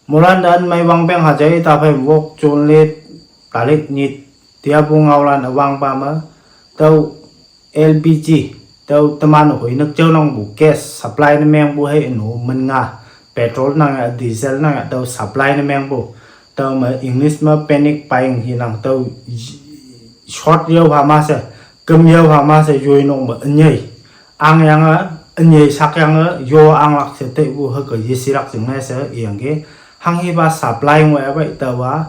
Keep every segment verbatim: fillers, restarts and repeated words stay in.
Molan dan mai wang peng ha jai ta phai wok chun le tarik nit tia bu ngau lan awang pa ma tau L P G tau teman hoi nak jau nang bu gas supply na meng bu hai anu man nga petrol nang ya diesel nang ya tau supply na meng bu tau ma English ma panic buying hi nang tau short yau ha ma se kem yau ha ma se yoi nong ma anyai ang yang a anyai sak yang a yo ang lak se te bu ha ka yisi lak jing na se yang ke hang hi ba supply ngoi a bai tau wa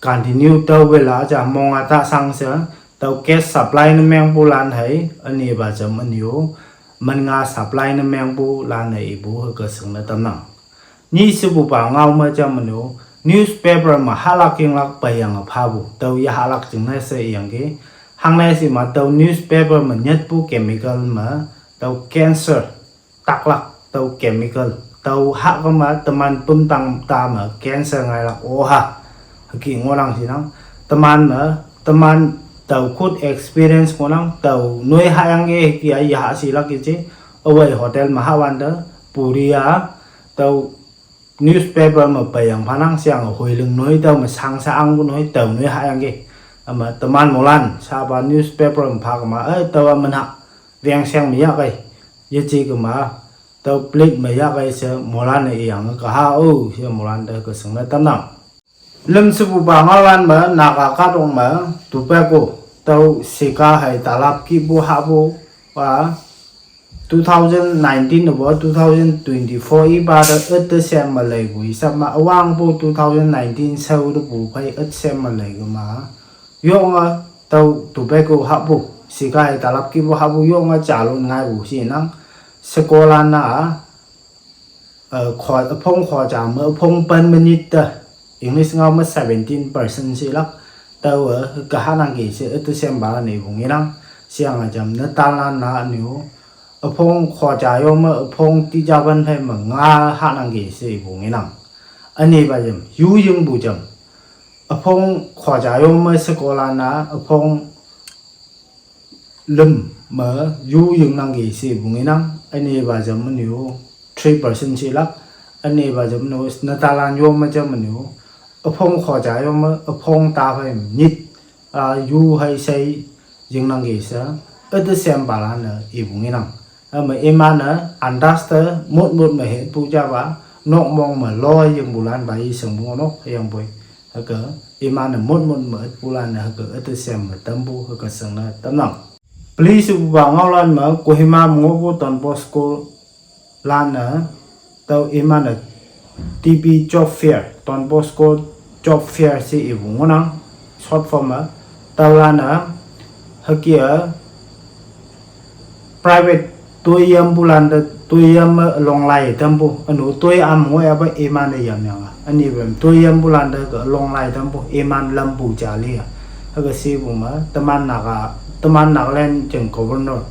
continue tau bai la ja mong a ta sang se tau gas supply na meng bu lan hai ani ba jam aniu man nga supply na meng bu lan hai bu ha ka sing na tam nang. Ni se bu ba ngau ma jam aniu newspaper ma ha lak king lak pa yang a pha bu tau ya ha lak jing na se yang ke hang na si ma tau newspaper ma nyat bu chemical ma tau cancer tak lak tau chemical tau ha ka ma teman pum tang ta ma cancer ngai lak o ha. Haki ngo nang si nang teman ma teman tau khut experience ngo nang tau noi ha yang ke haki ai ha si lak ki chi awai hotel ma ha wan da puri a tau newspaper ma pa yang pha nang siang hoi leng noi tau ma sang sa ang bu noi tau noi ha yang ke ama teman molan sa ba newspaper ma pha ka ma ai tau a man ha veng siang ma ya kai ye chi ka ma tau plate ma ya kai se molan ne yang ka ha o se molan da ka sing na tam nang. Lem se bu ba ngau lan ma na ka ka dong ma tobacco tau sika hai talap ki bu ha bu wa two thousand nineteen na bo two thousand twenty-four i ba da et sem ma lai bu i sap ma awang bu two thousand nineteen sau da bu phai et sem ma lai ga ma yong a tau tobacco ha bu sika hai talap ki bu ha bu yong a cha lun ngai bu si nang sekola na a kho phong kho cha ma phong pan minute ta English ngau ma seventeen percent si lak tau a ka ha nang ki se et sem ba nei bu ngi nang siang a jam na tal na na niu a phong kho cha yong ma a phong ti ja ban hai ma nga ha nang ki se bu ngi nang. Ani ba jam yu yung bu jam a phong kho cha yong ma sekola na a phong lem ma yu yung nang ki se bu ngi nang. Ani ba jam ma niu three percent si lak ani ba jam niu na talan yong ma jam ma niu a phong kho cha yong ma a phong ta hai nit a yu hai sai jing nang ki sa et sem ba la na i bu ngi nang. Ama iman a andas ta mut mut ma het bu ja ba nok mong ma lo yung bu lan ba i sang bu nok yang boi ha ka iman a mut mut ma et bu lan na ha ka et sem ma tam bu ha ka sang na tam nang. Please bu ba ngau lan ma Kohima ma ngo bu Don Bosco lan na tau iman a T P job fair Don Bosco job fair si i bu ngo nang short form a tau lan na ha ki a private tui yam bu lan da tui yam ma long lai tam bu anu tui am ngo ya ba iman a yam yang a ani bem tui yam bu lan da ka long lai tam bu iman lam bu ja li a ha ka si bu ma teman na ka teman Nagaland jeng governor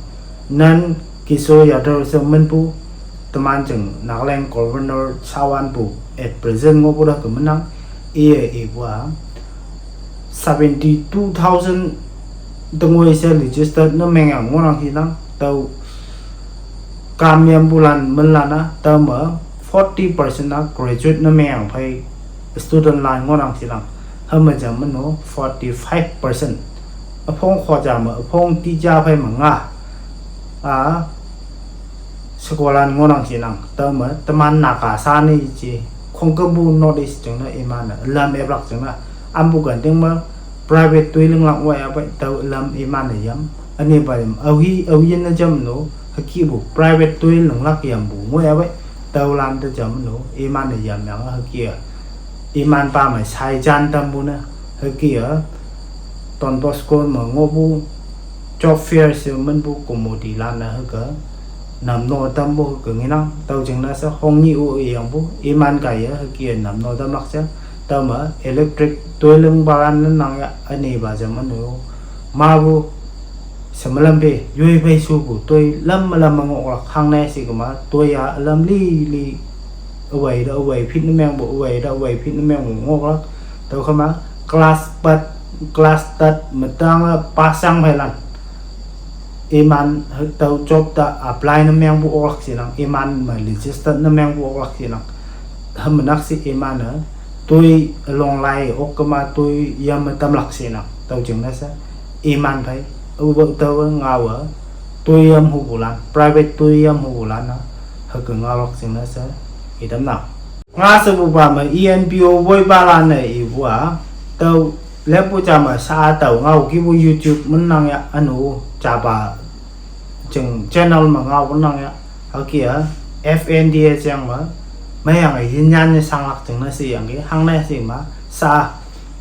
nan ki so ya da se men bu teman jeng Nagaland governor sawan bu at present ngo bu da ka menang i i bu a seventy two thousand tengoi se registered na meng yang ngo nang hi nang tau kam yam bu lan men lan na tau ma forty percent na graduate na meng yang phai student lan ngo nang si nang ha ma jam mano forty five percent a phong kho cha ma a phong ti ja phai ma nga a sekolan ngo nang si nang tau ma teman na ka sa ni chi khong ka bu notice jeng na iman a lam e blak jeng na am bu kan ding ma private tui ling lang wa ya ba tau lam iman a yam ani ba yam au hi au yin na jam no ha ki bu private tui ling lak yam bu ngo ya ba tau lam ta jam no iman a yam yang ha ki a iman pa ma sai jan tam bu na ha ki a Don Bosco ma ngo bu job fair se men bu committee lan na ha ka nam no tam bu ha ka ngi nang tau jeng na sa hong ni u yang bu iman ka ya ha ki a nam no tam lak sa tau ma electric tui ling ba lan nang ya ani ba jam anu ma bu samalam pe yoi bai su bu tui lam ma lam ma ngok lak hang na si ka ma tui ya lam li li awai da awai phit na meng bu awai da awai phit na meng bu ngok lak tau ka ma class pat class tat ma tang a pa sang phai lan iman tau job ta apply na meng bu ok lak si nang iman ma register na meng bu ok lak si nang Hamanak si iman-e, tui along lai ok kema tui yam tamlak sinang. Tüo jingne she, iman phei, ubo tüo ngao-e, tui yam hupulan, private tui yam hupulan-a, hüke ngaolak jingne she, itamnang. Nga shepupa me E N P O woipalan-e ipu-a, tüo lepu ja me sha tao ngao kipu YouTube mennang ya, ünu, japa, jing channel me ngao mennang ya, hüke-a, F N D A jang me, meyange yinyan ye shanglak jingne sheyangki, hangne she ma, sha,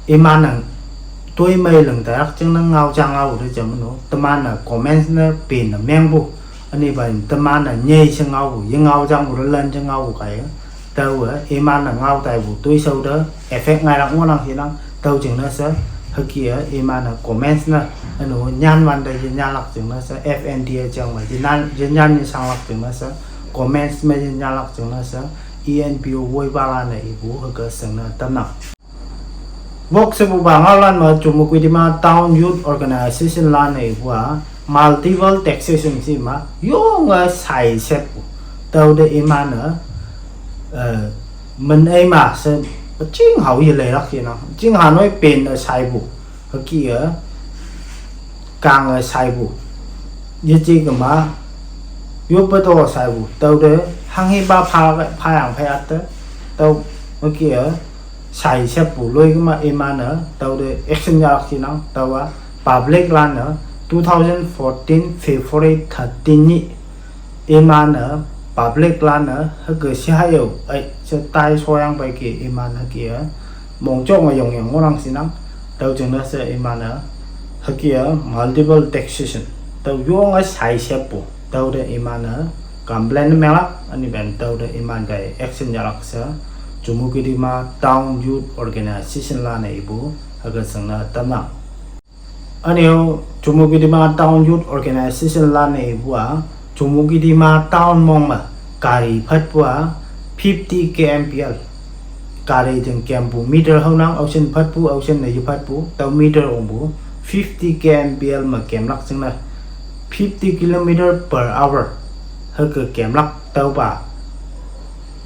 iman-e, toi mei ling tailak jingne ngao ja ngao te jam no, teman-e comments ne pin ne mengpu, ünipa teman-e nyei she ngaopu, ye ngao jangpu te lan she ngaopu kaiye, taowe, iman-e ngao taipu, toishao te, effect ngailak ngohnang hinang, tüo jingne she, hüke-a, iman-e comments ne, ünu, nyan wante yenyanlak jingne she, F N D A jang me, yenyan, yenyan ye shanglak jingne she, comments me yenyanlak jingne she, E N P O woipalan-e ipu, hüke shingne tamnang. Wok shepupa ngaolan me, Chümoukedima Town Youth Organization lan-e ipu-a, multiple taxation she ma, yonge shai shepu. Tüote iman-e, eh, men eima she, chinghao ye leilak yenang, chingha noi pen-e shaipu. Hüke-a, kange shaipu. Yeje kema, yoppe to shaipu. Tüote, hanghepa pha, phayang phei atte. Tüo, hüke-a, shai shepu loi kema iman-e, tüote action yahlak shinang, taowa, public lan-e, two thousand fourteen February thirteen nyih, iman-e, public lan-e, hüke she hayao, ai, she tai shoyang pei ke iman hüke-a, mongjong-e yongyang ngohnang shinang, tüo jingne she iman-e, hüke-a, multiple taxation, tüo yonge shai shepu, tüote iman-e, complain menglak, ünipen tüote iman kaiye action yahlak she, Chümoukedima Town Youth Organization lan-e ipu, hüke shingne tamnang. Ünyo, Chümoukedima Town Youth Organization lan-e ipu-a, Chümoukedima Town mong me, gari phatpu-a, fifty K M P L. Gari jing kempu meter haonang, aoshin phatpu, aoshin ne yephatpu, tüo meter ongpu, fifty K M P L me kemlak jingne, fifty kilometer per hour, hüke kemlak tüopa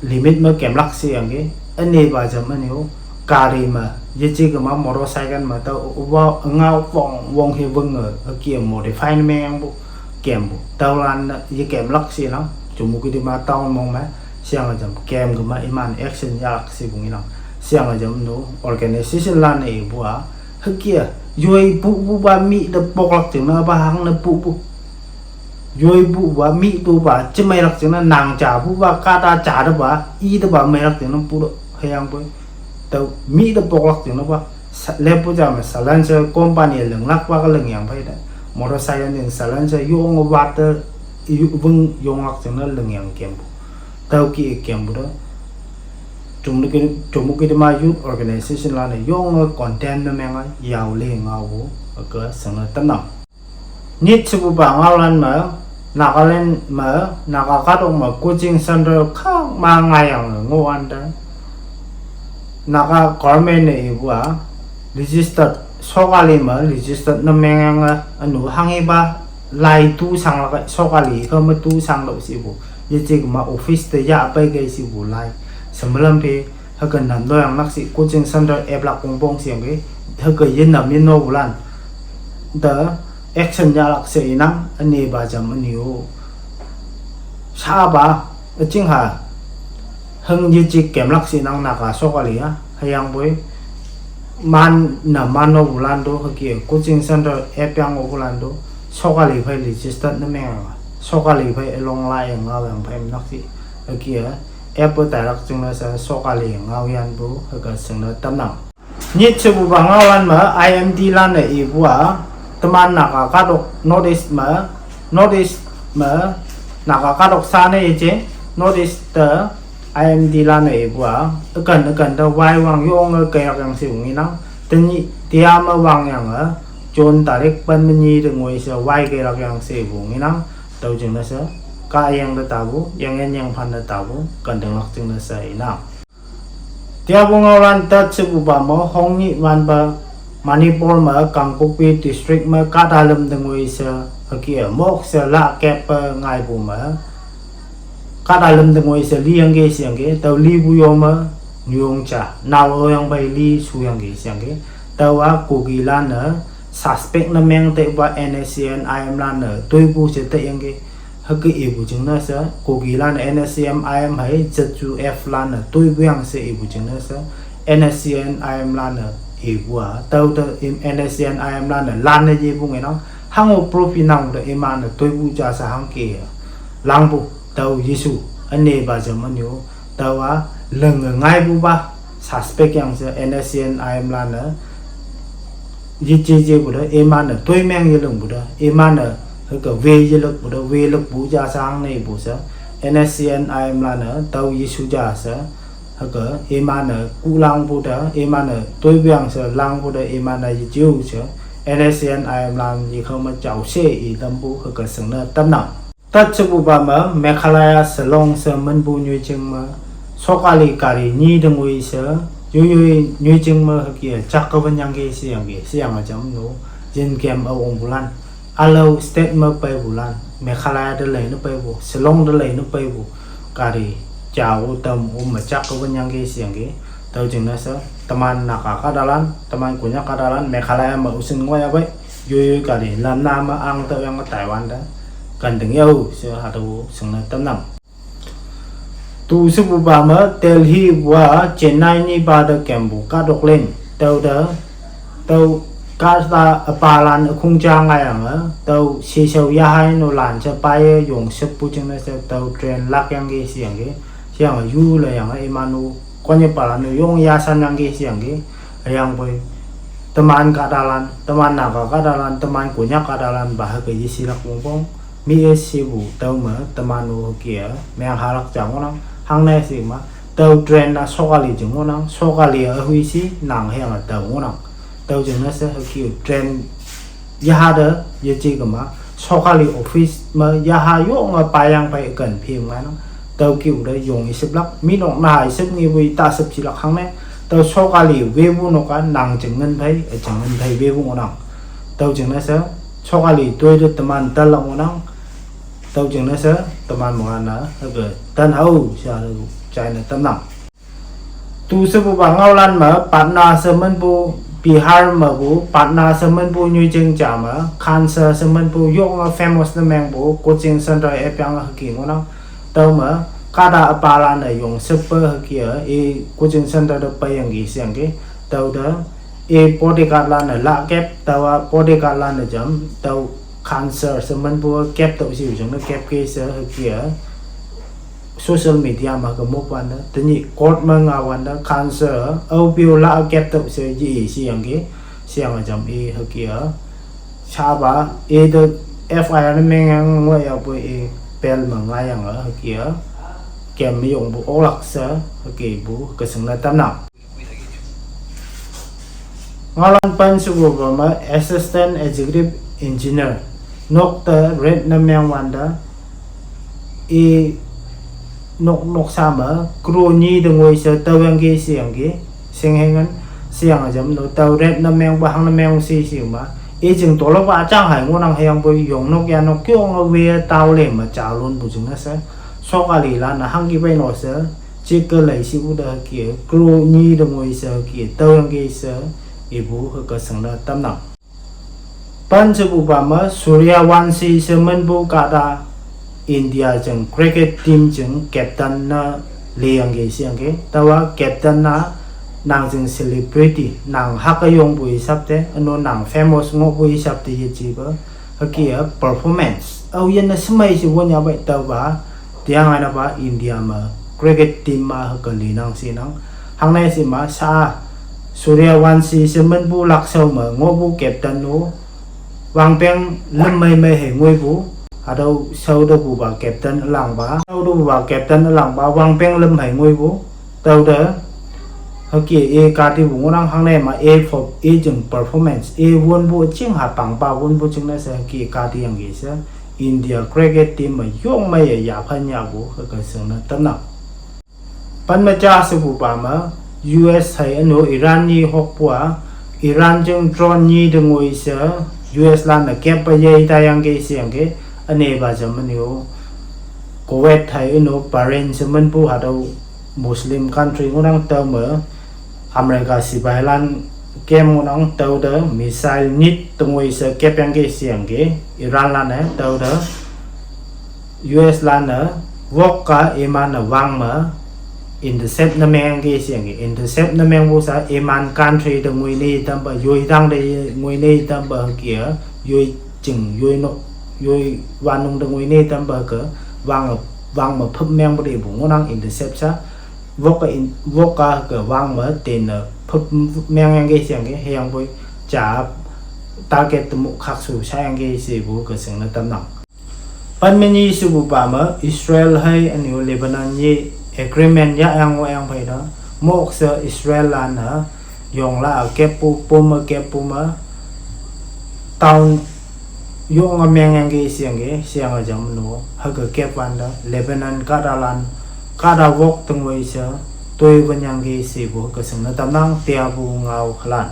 limit me kemlak sheyangki, ünipa jam ünyo, gari me, yeje kema motorcycle me tüo, wa, ngao wong, wong he wenge, hüke modify ne mengyangpu, kempu. Tüolan-e, ye kemlak shinang, Chümoukedima Town mong me, sheyange jam kem kema iman action yahlak shepu ngenang, sheyange jam no, organization lan-e ipu-a, hüke-a, yoi pupupa mih te poklak jingne pa hangne pupu. Yoi pupa mih topa, jemeilak jingne nang ja pupa, kahta ja tepa, i tepa meilak jingne pu te, hüyangpoi. Tüo mih te poklak jingne pa, sa, lepu ja me silencer company linglakpa ke lingyang phei te. Motorcycle jing silencer yonge wat te, yu weng yonglak jingne lingyang kempu. Tüo ke kempu te. Chümoukedima Youth Organization lan-e yonge condemn ne menge yao le ngaopu, hüke shingne tamnang. Nyit shepupa ngaolan me, Nagaland me, Naga kahtok me coaching center kha ma ngaiyange ngohwante, Naga government-e ipu-a, registered, sokali me registered ne mengyange, ünu hanghepa, lai tu shanglak-e, sokali kha me tu shangtüoh shepu. Yeje kema office te yahpei kei shepu lai. Shemlam phe, hüke nam toyang nak she coaching center aplak wongpong sheyangki, hüke yenam yenopulan te action yahlak she inang, ünipa jam ünyo. Shapa, üchingha, heng yeje kemlak she inang Naga sokali-a, hüyangpoi, man ne man nopulan to, hüke coaching center apyang ngohpulan to, sokali phei registered ne meng, sokali phei along lai ngaoyang phei nak she, hüke-a, app-e tailak jingne she sokali ngaoyanpu, hüke shingne tamnang. Nyit shepupa ngaolan me, I M D lan-e ipu-a, teman Naga kahtok North East me, North East me, Naga kahtok sha ne yeje, North East te, I M D lan-e ipu-a, üken üken te wai wang yonge keilak yang shepu ngenang, tenyih, tia me wangyange, June tarik pen me nyi te ngoi she wai keilak yang shepu ngenang, tüo jingne she, kahyang te tapu, yangyin yangphan te tapu, kentinglak jingne she inang. Tiapu ngaolan tat shepupa me hongnyih wanpa Manipur me Kangpokpi district me kahta lüm te ngoi she, hüke-a mok she la keppe ngaipu me, Kahta lüm te ngoi she liyangki sheyangki, tüo lipu yo me, nyuyong ja, nao oyang phei li shuyangki sheyangki, tüowa Kuki lan-e, suspect ne meng teipa N S C N I M lan-e, toipu she teyangki, hüke ipu jingne she, Kuki lan-e N S C N I M hei, Z U F lan-e, toipu yang she ipu jingne she, N S C N I M lan-e, ipu a, tüo te im-, N S C N I M lan-e, lan-e yepu ngenang, hango proof inang te iman-e, toipu ja she hangke a. Langpu, tüo Jesu, ünepa jam ünyu, tüowa, lenge ngaipupa, suspect yang she N S C N I M lan-e, yeje jepu te, iman-e, toimeng yelingpu te, iman-e, hüke we yelakpu te, we lakpu ja she hangne ipu she, N S C N I M lan-e, tüo Jesu ja she, hüke, iman-e, kulangpu te, iman-e, toipu yang she langpu te, iman-e, yejeu she, N S C N I M lan, yekhao me jao she i tampu, hüke shingne tamnang. Tat shepupa me, Meghalaya Shillong she minpu nyoijing me, sokali gari nyi te ngoi she, yoiyoi nyoijing me hüke, jak kewen yangki sheyangki, sheyange jam no, yin kem a ongpulan. Ülao state me peipulan, Meghalaya te lei ne peipu, Shillong te lei ne peipu, gari, jao tam o me jak kewen yangki sheyangki, tüo jingne she, teman Naga kahtalan, teman Konyak kahtalan, Meghalaya me üshin ngoiya pei, yoiyoi gari, lamna me ang tüoyange Taiwan te, kanting yao, she hatüo shingne tamnang. Tu shepupa me Delhi wa Chennai nyipa te kempu kahtok lin, tüo te, tüo kahta üpalan ükhong ja ngaiyange, tüo sheshao yahai no lan she paiye yong sheppu jingne she tüo train lakyangki sheyangki, sheyange yu leyange iman-o, konyepalan-o yong yashan yangki sheyangki, hüyangpoi, teman kahtalan, teman Naga kahtalan, teman Konyak kahtalan, pa hüke yeshilak wongpong, mi-e shepu, tüo me, teman-o hüke a, meng halak ja ngohnang, hangne she ma, tüo train-a sokali jing ngohnang, sokali-a hoi she, nang hüyange tao ngohnang. Tüo jingne she hüke train yaha te, yeje kema, sokali office me yaha yonge payang phei ken phe ngainang. Tüo keu te yong ishiplak, minok naha iship ngepu i ta ship jilak hangne, tüo sokali wepu nok a nang jing ngin phei, e jing ngin phei wepu ngohnang. Tüo jingne she, sokali toi te teman tanlak ngohnang, tüo jingne she, teman moilan-a, hüke, tan hao, sha, jaine tamnang. Tu shepupa ngaolan me, Patna she minpu, Bihar mepu, Patna she minpu nyoijing ja me, cancer she minpu yonge famous ne mengpu, coaching center epyange hüke ngohnang. Tüo me, kahta üpalan-e yong sheppe hüke a, i coaching center te peiyangki sheyangki, tüo te, i bodyguard lan-e la kep, tüowa bodyguard lan-e jam, tüo cancer she minpu kep tüoh she jingne kep ke she hüke a, social media me kemok wante, tenyih court me ngao wante, cancer, aope-o la kep tüoh she ye sheyangki, sheyange jam i hüke a, shapa, i te F I R ne mengyang ngoiyapoi i bail me ngaiyange hüke a, kem me yongpu oklak she, hükepu, hüke shingne tamnang. Ngaolan pen shepupa me Assistant Executive Engineer, nok te rate ne meng wante, i nok, noksa me, crore nyi te ngoi she taoyangki sheyangki, shinghengan, sheyange jam no tao rate ne mengpa hangne meng she she ma, i jing tolop a jang hai ngohnang hüyangpoi yong nok ya nok yonge we tao le me jalonpu jingne she, sokali lan-e hangki pei no she, jike lei shipu te hüke, crore nyi te ngoi she hüke, taoyangki she, ipu hüke shingne tamnang. Pen shepupa me Suryavanshi she minpu kahta India jing cricket team jing captain ne leyangki sheyangki. Taowa captain-a nang jing celebrity, nang hüke yongpu hisap te, üno nang famous ngohpu hisap te yejepa, hüke a performance, aoyinne shemei she wonyapei tüopa, tiang ainapa India me cricket team ma hüke linang shenang. Hangne she ma sha Suryavanshi she minpu lakshao me ngohpu captain-o, wangpeng lüm mei mei hei ngoipu, hatüo shao tepupa captain ülangpa, shao tepupa captain ülangpa, wangpeng lüm hei ngoipu, tüote, hüke i katipu ngohnang hangne ma i fo-, i jing performance, i wonpu jing ha pangpa wonpu jingne she hüke katiyangki she, India cricket team me yong meiye yaphan yahpu, hüke shingne tamnang. Pen me ja shepupa me, U S hei üno Iran nyi hokpu a, Iran jing drone nyi te ngoi she, U S lan-e keppe yei tayangki sheyangki, ünepa jam ünyu. Kuwait hei ino Bahrain she minpu hatüo Muslim country ngohnang, tüome America sipailan kem ngohnang, tüote missile nyit tengoi she kepyangki sheyangki Iranlan-e, tüote U S lan-e wok-a iman-e wang me intercept ne mengyangki sheyangki. Intercept ne mengpu sha iman country te ngoi ne tampa, yoi tang te ngoi ne tampa ke, yoi ching, yoi nok, yoi wanung te ngoi ne tampa ke, wang, wang me phüp mengpu tepu ngohnang intercept sha. Wok-a in, wok-a ke wang me tenne phüp mengyangki sheyangki, hüyangpoi ja target te mo khakshu shayangki shepu ke shingne tamnang. Pen me nyi shepupa me Israel hei ünyu Lebanon nyi agreement yahyang ngohyang phei te, mokshe Israel lan-e yongla-a keppu, pom me keppu me town yonge mengyangki sheyangki, sheyange jam no hüke kep wante Lebanon kahtalan kahta wok tengoi she toi wenyangki shepu ke shingne tamnang teapu ngaolan.